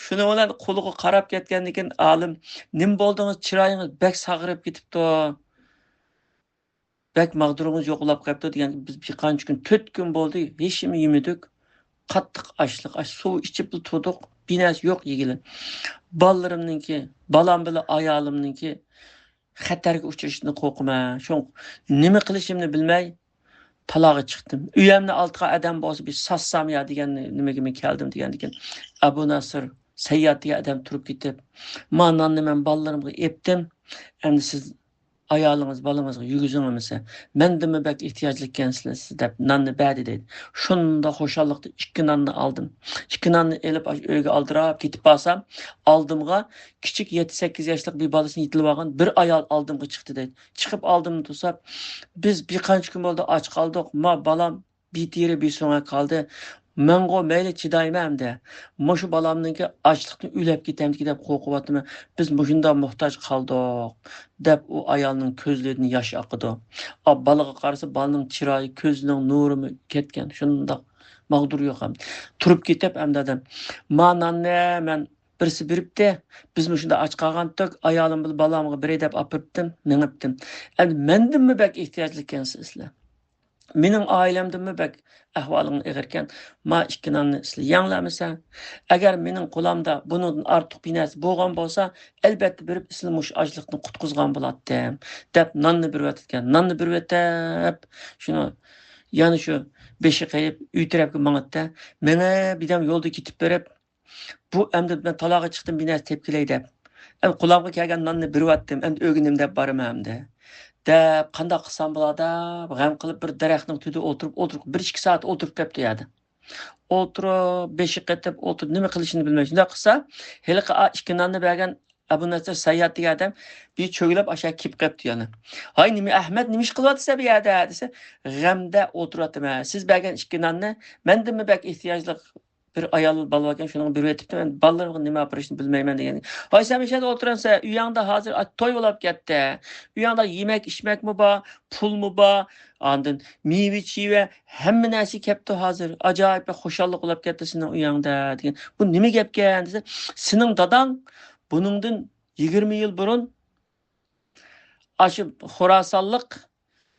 شۇنىڭ بىلەن قولىغا قاراپ كەتكەندىن كېيىن ئالىم، نېمە بولدىڭىز؟ چىرايىڭىز بەك ساغىرىپ كېتىپتۇ. بەك ماغدۇرىڭىز يوقىلاپ قېپتۇ دېگەن. بىز بىر قانچە كۈن، تۆت كۈن بولدى، ھېچنېمە يېمىدۇك. قاتتىق ئاچلىق، ئاش، سۇ ئىچىپلا تۇردۇق. بىر نەرسە يوق يېگىلى. بالىلىرىمنىڭكى، بالام بىلەن ئايالىمنىڭكى خەتەرگە ئۇچرىشىدىن قورقىمەن. شۇڭا نېمە قىلىشىمنى بىلمەي، تالاغا چىقتىم. ئۆيەمنى ئالتىغان ئادەم بولسا، بىر ساتسام يا دېگەن نېمىگىمۇ كەلدىم دېگەندىكىن، ئەبۇ ناسىر سەيياد دېگەن ئادەم تۇرۇپ كېتىپ، ما ناننى مەن بالىلىرىمغا ئېپتىم. ئەمدى سىز ئايالىڭىز، بالىڭىزغا يېگۈزۈڭ ئەمىسە. مەندىنمۇ بەك ئېھتىياجلىق ئىكەنسىز دەپ ناننى بەردى دەيدۇ. شۇنداق خۇشاللىقتا ئىككى ناننى ئالدىم. ئىككى ناننى ئېلىپ، ئاشۇ ئۆيگە ئالدىراپ كېتىپ بارسام، ئالدىمغا كىچىك يەتتە سەككىز ياشلىق بىر بالىسىنى يېتىلىۋالغان بىر ئايال ئالدىمغا چىقتى دەيدۇ. چىقىپ ئالدىمنى توساپ، بىز بىر قانچە كۈن بولدى ئاچ قالدۇق. ما بالام بىتېرە بىسۆڭەك قالدى. مەنغۇ مەيلى چىدايمەن ئەمدى. مۇشۇ بالامنىڭكى ئاچلىقتىن ئۆلۈپ كېتەمدىكى دەپ قورقۇۋاتىمەن. بىز مۇشۇنداق موھتاج قالدۇق، دەپ ئۇ ئايالنىڭ كۆزلىرىدىن ياش ئاقىدۇ. ئا، بالىغا قارىسا، بالىنىڭ چىرايى، كۆزىنىڭ نۇرىمۇ كەتكەن. شۇنداق ماغدۇر يوق ئەمدى. تۇرۇپ كېتىپ ئەمدى ئادەم، ما ناننى مەن بىرسى بېرىپتى، بىز مۇشۇنداق ئاچ قالغانتۇق، ئايالىم بىلەن بالامغا بېرەي دەپ ئاپىرىپتىم، مېڭىپتىم. ئەمدى مەندىنمۇ بەك ئېھتىياجلىق ئىكەنسىز سىلەر. مېنىڭ ئائىلەمدىنمۇ بەك ئەھۋالىڭ ئېغىركەن. ما ئىككى ناننى سىلەر يەڭلەمىسە. ئەگەر مېنىڭ قولامدا بۇنىڭدىن ئارتۇق بىر نەرسە بولغان بولسا، ئەلبەتتە بېرىپ سىلەرنى مۇشۇ ئاچلىقتىن قۇتقۇزغان بولاتتىم، دەپ ناننى بېرىۋەتكەن. ناننى بېرىۋېتىپ، شۇنى يەنە شۇ بېشى قېيىپ ئۆي تەرەپكە ماڭاتتى. مېڭىپ بىردەم يولدا كېتىپ بېرىپ، بۇ ئەمدى مەن تالاغا چىقتىم، بىر نەرسە تېپىپ كېلەي دەپ. ئەمدى قولامغا كەلگەن ناننى بېرىۋەتتىم، ئەمدى ئۆگىنىم دەپ بارىمەن ئەمدى. دەپ، قانداق قىلسام بولار دەپ غەم قىلىپ، بىر دەرەخنىڭ تۈۋىدە ئولتۇرۇپ، ئولتۇرۇپ، بىر ئىككى سائەت ئولتۇرۇپ قېپتۇ يەردە. ئولتۇرۇپ، بېشى قېتىپ ئولتۇرۇپ، نېمە قىلىشىنى بىلمەي. شۇنداق قىلسا، ھېلىقى ئا، ئىككى ناننى بەرگەن ئەبۇ نەسىر سەيياد دېگەن ئادەم بىر چۆگىلەپ ئاشۇ كېلىپ قېپتۇ يەنە. «ھاي، نېمە ئەھمەد، نېمە ئىش قىلىۋاتىسەن بۇ يەردە؟» دېسە، «غەمدە ئولتۇرۇۋاتىمەن. سىز بەرگەن ئىككى ناننى مەندىنمۇ بەك ئېھتىياجلىق بىر ئايال بالا باركەن، شۇنىڭغا بېرىۋېتىپتىمەن. بالىلىرىمغا نېمە ئاپىرىشنى بىلمەيمەن» دېگەن. «ھاي، سەن مۇشۇ يەردە ئولتۇرامسەن؟ ئۆيۈڭدە ھازىر توي بولۇپ كەتتى. ئۆيۈڭدە يېمەك ئىچمەكمۇ بار، پۇلمۇ بار، ئاندىن مېۋە چېۋە، ھەممە نەرسە كەپتۇ ھازىر. ئاجايىپ بىر خۇشاللىق بولۇپ كەتتى سېنىڭ ئۆيۈڭدە» دېگەن. «بۇ نېمە گەپكەن؟» دېسە، «سېنىڭ داداڭ بۇنىڭدىن يىگىرمە يىل بۇرۇن ئاشۇ خوراسانلىق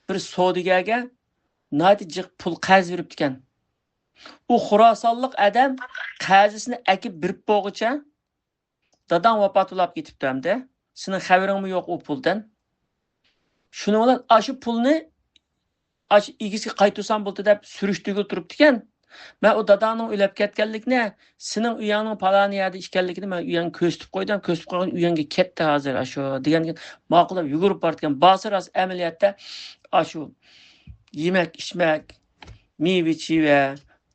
بىر سودىگەرگە ناھايىتى جىق پۇل قەرز بېرىپتىكەن. ئۇ خوراسانلىق ئادەم قەرزىسىنى ئەكىپ بېرىپ بولغۇچە داداڭ ۋاپات بولاپ كېتىپتۇ ئەمدى. سېنىڭ خەۋىرىڭمۇ يوق ئۇ پۇلدىن. شۇنىڭ بىلەن ئاشۇ پۇلنى ئاشۇ ئىگىسىگە قايتۇرسام بولدى» دەپ سۈرۈشتۈرگىلى تۇرۇپتىكەن. «مەن ئۇ داداڭنىڭ ئۆلۈپ كەتكەنلىكىنى، سېنىڭ ئۆيۈڭنىڭ پالانى يەردە ئىكەنلىكىنى مەن ئۆيۈڭگە كۆرسىتىپ قويدۇم، كۆرسىتىپ قويغان ئۆيۈڭگە كەتتى ھازىر ئاشۇ» دېگەندىكىن، ماقۇل دەپ يۈگۈرۈپ بارىدىكەن. بارسا راست ئەمەلىيەتتە ئاشۇ يېمەك ئىچمەك، مېۋە چېۋە،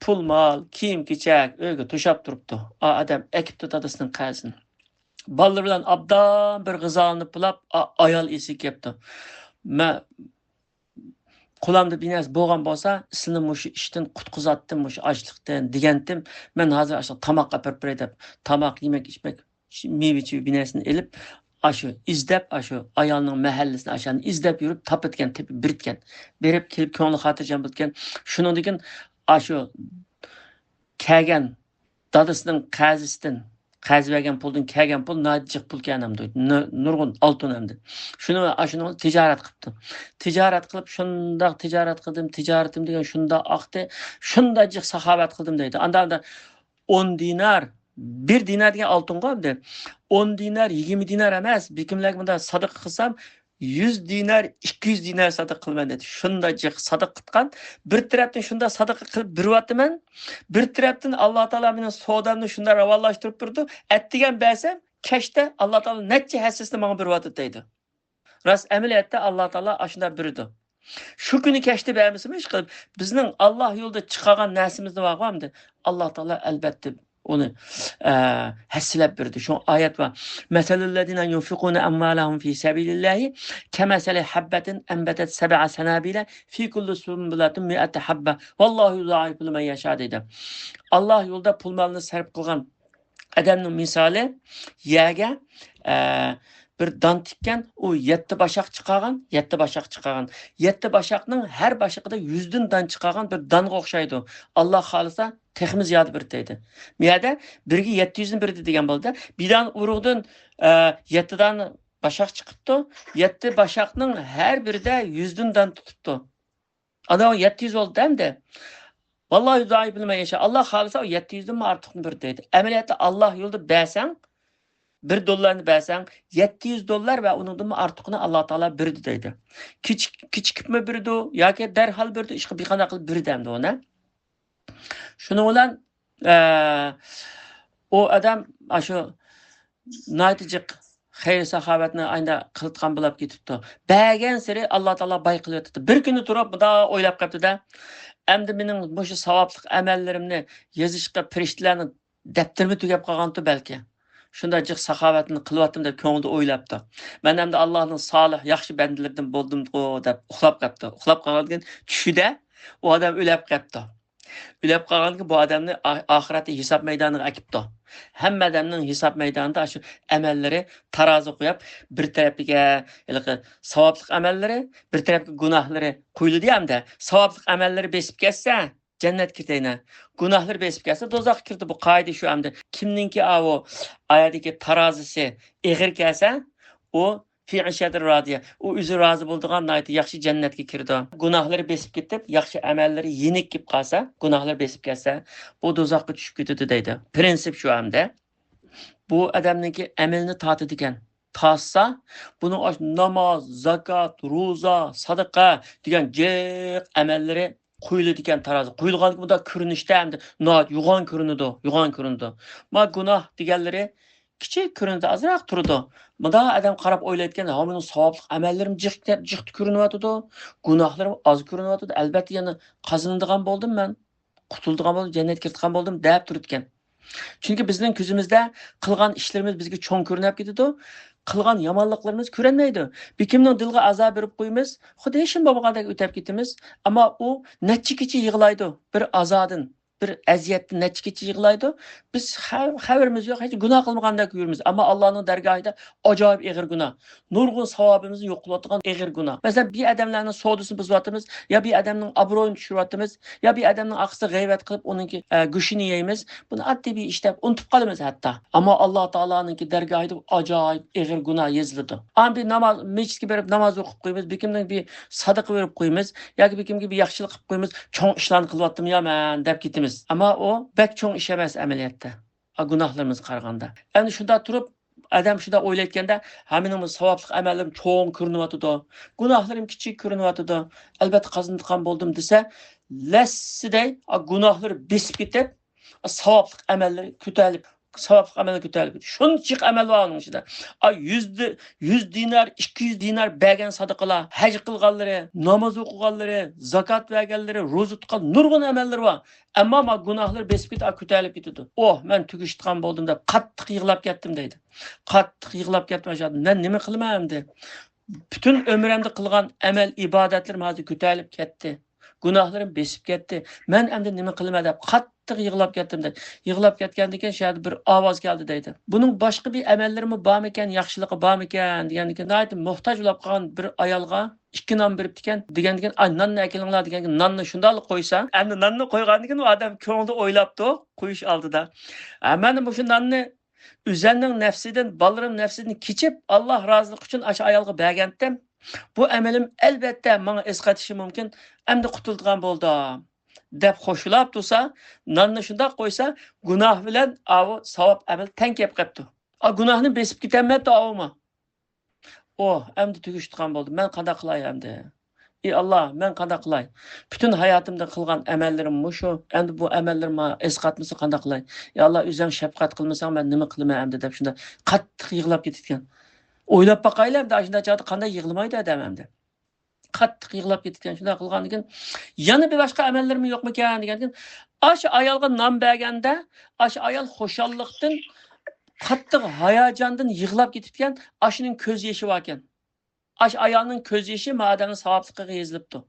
پۇل مال، كىيىم كېچەك ئۆيگە توشاپ تۇرۇپتۇ. ئا ئادەم ئەكىپتۇ دادىسىنىڭ قەرزىنى. بالىلىرى بىلەن ئابدان بىر غىزالىنىپ بولاپ، ئا-، ئايال ئېسىگە كەپتۇ. «مەن قولۇمدا بىر نەرسە بولغان بولسا، سىلىنى مۇشۇ ئىشتىن قۇتقۇزاتتىم، مۇشۇ ئاچلىقتىن» دېگەنتىم. «مەن ھازىر ئاشۇ تاماق ئەپەرىپ بېرەي» دەپ، تاماق، يېمەك، ئىچمەك، مېۋە چېۋە بىر نەرسىنى ئېلىپ، ئاشۇ ئىزدەپ، ئاشۇ ئايالنىڭ مەھەللىسىنى ئاشۇنى ئىزدەپ يۈرۈپ تاپىدىكەن، تېپىپ بېرىدىكەن. بېرىپ كېلىپ كۆڭلى خاتىرجەم بولىدىكەن. شۇنىڭدىن كېيىن ئاشۇ كەلگەن دادىسىنىڭ قەرزىسىدىن، قەرز بەرگەن پۇلدىن كەلگەن پۇل ناھايىتى جىق پۇلكەن ئەمدى. نۇ-، نۇرغۇن ئالتۇن ئەمدى. شۇنى، ئاشۇنى تىجارەت قىپتۇ. تىجارەت قىلىپ، شۇنداق تىجارەت قىلدىم، تىجارىتىم دېگەن شۇنداق ئاقتى، شۇنداق جىق ساخاۋەت قىلدىم دەيدۇ. ئاندا، ئاندا ئون دىنار، بىر دىنار دېگەن ئالتۇنغۇ ئەمدى. ئون دىنار، يىگىرمە دىنار ئەمەس، بىكىملەرگە مۇنداق سادىقە قىلسام، يۈز دىنار، ئىككى يۈز دىنار سادىقە قىلىمەن دەيدۇ. شۇنداق جىق سادىقە قىلغان. بىر تەرەپتىن شۇنداق سادىقە قىلىپ بېرىۋاتىمەن. بىر تەرەپتىن ئاللا تائالا مېنىڭ سودامنى شۇنداق راۋانلاشتۇرۇپ بېرىدۇ. ئەتىگەن بەرسەم، كەچتە ئاللا تائالا نەچچە ھەسسىسىنى ماڭا بېرىۋاتىدۇ دەيدۇ. راست ئەمەلىيەتتە ئاللا تائالا ئاشۇنداق بېرىدۇ. شۇ كۈنى كەچتە بەرمىسىمۇ ئىشقىلىپ، بىزنىڭ ئاللا يولىدا چىقارغان نەرسىمىز بارغۇ ئەمدى، ئاللا تائالا ئەلۋەتتە ئۇنى، ئە، ھەسسىلەپ بېرىدۇ. شۇڭا ئايەت بار. مەسەلۇللەزىنە يۇنفىقۇنە ئەمۋالەھۇم فى سەبىلىللاھى كەمەسەلى ھەببەتىن ئەنبەتەت سەبئە سەنابىلە فى كۇللى سۇنبۇلەتىن مىئەتە ھەببە ۋاللاھۇ يۇزائىفۇ لىمەن يەشا دەيدۇ. ئاللا يولىدا پۇل مالنى سەرپ قىلغان ئادەمنىڭ مىسالى يەرگە، ئە، بىر دان تىككەن، ئۇ يەتتە باشاق چىقارغان، يەتتە باشاق چىقارغان. يەتتە باشاقنىڭ ھەر باشىقىدا يۈزدىن دان چىقارغان بىر دانغا ئوخشايدۇ. ئاللا خالىسا تېخىمۇ زىيادە بېرىدۇ دەيدۇ. بۇ يەردە بىرگە يەتتە يۈزنى بېرىدۇ دېگەن بولدى. بىر دان ئۇرۇغدىن، ئە، يەتتە دان باشاق چىقىپتۇ. يەتتە باشاقنىڭ ھەر بىرىدە يۈزدىن دان تۇتۇپتۇ. ئانا يەتتە يۈز بولدى ئەمدى. ۋاللاھۇ يۇزائىفۇ لىمەن يەشا. ئاللا خالىسا ئۇ يەتتە يۈزدىنمۇ ئارتۇقنى بېرىدۇ دەيدۇ. ئەمەلىيەتتە ئاللا يولىدا بەرسەڭ، بىر دوللارنى بەرسەڭ، يەتتە يۈز دوللار ۋە ئۇنىڭدىنمۇ ئارتۇقىنى ئاللا تائالا بېرىدۇ دەيدۇ. كېچىك-، كېچىكىپمۇ بېرىدۇ ياكى دەرھال بېرىدۇ، ئىشقىلىپ بىر قانداق قىلىپ بېرىدۇ ئەمدى ئۇنى. شۇنىڭ بىلەن، ئە، ئۇ ئادەم ئاشۇ ناھايىتى جىق خەير-ساخاۋەتنى ئاينىدا قىلىدىغان بولاپ كېتىپتۇ. بەرگەنسېرى ئاللا تائالا باي قىلىۋېتىپتۇ. بىر كۈنى تۇرۇپ مۇنداق ئويلاپ قاپتۇ-دە، ئەمدى مېنىڭ مۇشۇ ساۋابلىق ئەمەللىرىمنى يېزىشقا پىرىشتىلەرنىڭ دەپتىرىمۇ تۈگەپ قالغانتۇ بەلكى. شۇنداق جىق ساخاۋەتنى قىلىۋاتىمەن دەپ كۆڭلىدە ئويلاپتۇ. مەن ئەمدى ئاللانىڭ سالىھ، ياخشى بەندىلىرىدىن بولدۇمغۇ دەپ ئۇخلاپ قاپتۇ. ئۇخلاپ قالغاندىن كېيىن چۈشىدە ئۇ ئادەم ئۆلۈپ قاپتۇ. ئۆلۈپ قالغاندىن كېيىن بۇ ئادەمنى ئا-، ئاخىرەتتە ھېساب مەيدانىغا ئەكىپتۇ. ھەممە ئادەمنىڭ ھېساب مەيدانىدا شۇ ئەمەللىرى تارازىغا قويۇپ، بىر تەرەپكە ھېلىقى ساۋابلىق ئەمەللىرى، بىر تەرەپكە گۇناھلىرى قويۇلىدۇ ئەمدى. ساۋابلىق ئەمەللىرى بېسىپ كەتسە، جەننەتكە كىرىدۇ. گۇناھلىرى بېسىپ كەتسە، دوزاخقا كىرىدۇ. بۇ قائىدە شۇ ئەمدى. كىمنىڭكى ئاۋۇ ئايەتتىكى تارازىسى ئېغىر كەلسە، ئۇ فى ئىشەتىر رادىيە. ئۇ ئۆزى رازى بولىدىغان ناھايىتى ياخشى جەننەتكە كىرىدۇ. گۇناھلىرى بېسىپ كېتىپ، ياخشى ئەمەللىرى يېنىك كېلىپ قالسا، گۇناھلىرى بېسىپ كەتسە، بۇ دوزاخقا چۈشۈپ كېتىدۇ دەيدۇ. پرىنسىپ شۇ ئەمدى. بۇ ئادەمنىڭكى ئەمىلىنى تارتىدىكەن. تارتسا، بۇنىڭ ئاش-، ناماز، زاكات، روزا، سادىقە دېگەن جىق ئەمەللىرى قويۇلىدىكەن تارازا. قويۇلغاندىكىن بۇنداق كۆرۈنۈشتە ئەمدى ناھايىتى يوغان كۆرۈنىدۇ، يوغان كۆرۈنىدۇ. ما گۇناھ دېگەنلىرى كىچىك كۆرۈنىدۇ، ئازراق تۇرىدۇ. مۇنداق ئادەم قاراپ ئويلايدىكەن، ھە، مېنىڭ ساۋابلىق ئەمەللىرىم جىق، جىق كۆرۈنۈۋاتىدۇ، گۇناھلىرىم ئاز كۆرۈنۈۋاتىدۇ، ئەلبەتتە يەنە قازىنىدىغان بولدۇم مەن، قۇتۇلىدىغان بولدۇم، جەننەتكە كىرىدىغان بولدۇم دەپ تۇرىدىكەن. چۈنكى بىزنىڭ كۆزىمىزدە قىلغان ئىشلىرىمىز بىزگە چوڭ كۆرۈنۈپ كېتىدۇ، قىلغان يامانلىقلىرىمىز كۆرۈنمەيدۇ. بىكىمنىڭ دىلىغا ئازا بېرىپ قويىمىز، خۇددى ھېچنېمە بولمىغاندەك ئۆتۈپ كېتىمىز. ئەمما ئۇ نەچچە كېچە يىغلايدۇ، بىر ئازادىن، بىر ئەزىيەتتىن نەچچە كېچە يىغلايدۇ. بىز خە-، خەۋىرىمىز يوق، ھېچ گۇناھ قىلمىغاندەك يۈرىمىز. ئەمما ئاللانىڭ دەرگاھىدا ئاجايىپ ئېغىر گۇناھ. نۇرغۇن ساۋابىمىزنى يوق قىلىۋاتىدىغان ئېغىر گۇناھ. مەسىلەن، بىر ئادەملەرنىڭ سودىسىنى بۇزۇۋاتىمىز، يا بىر ئادەمنىڭ ئابرۇيىنى چۈشۈرۈۋاتىمىز، يا بىر ئادەمنىڭ ئارقىسىدا غەيۋەت قىلىپ، ئۇنىڭكى، ئە، گۆشىنى يەيمىز. بۇنى ئاددىي بىر ئىش دەپ ئۇنتۇپ قالىمىز ھەتتا. ئەمما ئاللا تائالانىڭكى دەرگاھىدا ئاجايىپ ئېغىر گۇناھ يېزىلىدۇ. ئاندىن بىر ناماز، مەسچىتكە بېرىپ ناماز ئوقۇپ قويىمىز، بىكىمدىن بىر سادىقە بېرىپ قويىمىز ياكى بىكىمگە بىر ياخشىلىق قىلىپ قويىمىز، چوڭ ئىشلارنى قىلىۋاتتىم يا مەن دەپ كېتىمىز. ئەمما ئۇ بەك چوڭ ئىش ئەمەس ئەمەلىيەتتە. ئا، گۇناھلىرىمىزغا قارىغاندا. ئەمدى شۇنداق تۇرۇپ، ئادەم شۇنداق ئويلايدىكەندە، ھە، مېنىڭ ساۋابلىق ئەمەللىرىم چوڭ كۆرۈنۈۋاتىدۇ، گۇناھلىرىم كىچىك كۆرۈنۈۋاتىدۇ، ئەلبەتتە قازىنىدىغان بولدۇم دېسە، لەسسىدەي، ئا، گۇناھلىرى بېسىپ كېتىپ، ساۋابلىق ئەمەللىرى كۆتەرىلىپ، ساۋابلىق ئەمەللىرى كۆتەرىلىپ كېتىدۇ. شۇنچە جىق ئەمەل بار ئۇنىڭ ئىچىدە. ئا، يۈز دى-، يۈز دىنار، ئىككى يۈز دىنار بەرگەن سادىقىلار، ھەج قىلغانلىرى، ناماز ئوقۇغانلىرى، زاكات بەرگەنلىرى، روزا تۇتقان نۇرغۇن ئەمەللىرى بار. ئەمما ما گۇناھلىرى بېسىپ كېتىپ، كۆتەرىلىپ كېتىدۇ. ئوھ، مەن تۈگىشىدىغان بولدۇم دەپ قاتتىق يىغلاپ كەتتىم دەيدۇ. قاتتىق يىغلاپ كەتتىم ئاشۇ. مەن نېمە قىلىمەن ئەمدى؟ پۈتۈن ئۆمرۈمدە قىلغان ئەمەل ئىبادەتلىرىم ھازىر كۆتەرىلىپ كەتتى. گۇناھلىرىم بېسىپ كەتتى. مەن ئەمدى نېمە قىلىمەن دەپ قاتتىق يىغلاپ كەتتىم دەيدۇ. يىغلاپ كەتكەندىن كېيىن شۇ يەردە بىر ئاۋاز كەلدى دەيدۇ. بۇنىڭ باشقا بىر ئەمەللىرىمۇ بارمىكەن، ياخشىلىقى بارمىكەن دېگەندىن كېيىن ناھايىتى موھتاج بولۇپ قالغان بىر ئايالغا ئىككى نان بېرىپتىكەن. دېگەندىن كېيىن، ئاي، ناننى ئەكېلىڭلار دېگەندىن كېيىن ناننى شۇنداقلا قويسا، ئەمدى ناننى قويغاندىن كېيىن ئۇ ئادەم كۆڭلىدە ئويلاپتۇ، قويۇش ئالدىدا. ھە، مەن مۇشۇ ناننى ئۆزەمنىڭ نەپسىدىن، بالىلىرىم نەپسىدىن كېچىپ، ئاللا رازىلىقى ئۈچۈن ئاشۇ ئايالغا بەرگەنتىم. بۇ ئەمىلىم ئەلۋەتتە ماڭا ئەسقاتىشى مۇمكىن. ئەمدى قۇتۇلىدىغان بولدۇم، دەپ خوشلاپ تۇرسا، ناننى شۇنداق قويسا، گۇناھ بىلەن ئاۋۇ ساۋاب ئەمەل تەڭ كېلىپ قاپتۇ. ئا، گۇناھنى بېسىپ كېتەلمەپتۇ ئاۋۇمۇ. ئوھ، ئەمدى تۈگىشىدىغان بولدۇم. مەن قانداق قىلاي ئەمدى؟ ئى ئاللا، مەن قانداق قىلاي؟ پۈتۈن ھاياتىمدا قىلغان ئەمەللىرىم مۇشۇ. ئەمدى بۇ ئەمەللىرىم ماڭا ئەسقاتمىسا قانداق قىلاي؟ يا ئاللا، ئۆزۈڭ شەپقەت قىلمىساڭ، مەن نېمە قىلىمەن ئەمدى دەپ شۇنداق قاتتىق يىغلاپ كېتىدىكەن. ئويلاپ باقايلى ئەمدى، ئاشۇنداق چاغدا قانداق يىغلىمايدۇ ئادەم ئەمدى؟ قاتتىق يىغلاپ كېتىدىكەن. شۇنداق قىلغاندىن كېيىن، يەنە بىر باشقا ئەمەللىرىم يوقمىكەن دېگەندىن كېيىن، ئاشۇ ئايالغا نان بەرگەندە، ئاشۇ ئايال خۇشاللىقتىن، قاتتىق ھاياجاندىن يىغلاپ كېتىپتىكەن. ئاشۇنىڭ كۆز يېشى باركەن. ئاشۇ ئايالنىڭ كۆز يېشى ما ئادەمنىڭ ساۋابلىقىغا يېزىلىپتۇ.